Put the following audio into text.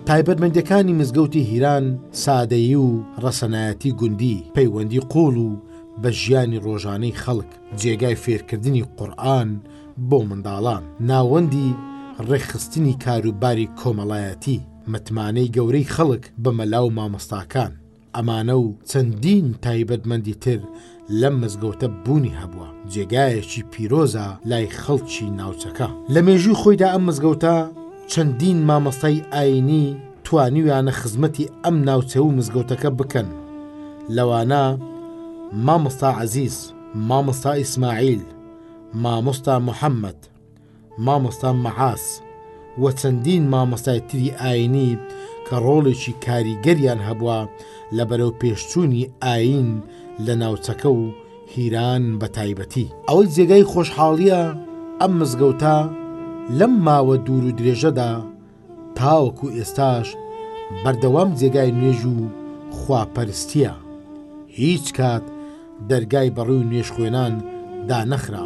تایبەتمەندیەکانی مزگەوتی هیران سادەیی و ڕەسەنایەتی گوندی، پەیوەندی قووڵ و بە ژیانی ڕۆژانەی خەڵک، جێگای فێرکردنی قورئان بۆ منداڵان، ناوەندی ڕێکخستنی کاروباری کۆمەڵایەتی، متمانەی گەورەی خەڵک بە مەلا و مامۆستاکان. ئەمانە و چەندین تایبەتمەندی تر لەم مزگەوتە بوونی هەبووە، جێگایەکی پیرۆزە لای خەڵکی ناوچەکە. لە مێژووی خۆیدا ئەم مزگەوتە چەندین مامۆستای ئایینی توانیویانە خزمەتی ئەم ناوچە و مزگەوتەکە بکەن، لەوانە، مامۆستا عەزیز، مامۆستا ئیسماعیل، مامۆستا محەمەد، مامۆستا مەعاس و چەندین مامۆستای تری ئایینی کە ڕۆڵێکی کاریگەریان هەبووە لە بەرەوپێشچوونی ئایین لە ناوچەکە و هیران بە تایبەتی. ئەوەی جێگای خۆشحاڵییە ئەم مزگەوتە لەم ماوە دوور و درێژەدا تاوەکو ئێستاش بەردەوام جێگای نوێژ و خواپەرستییە، هیچ کات دەرگای بەڕووی نوێژخوێنان دانەخراوە.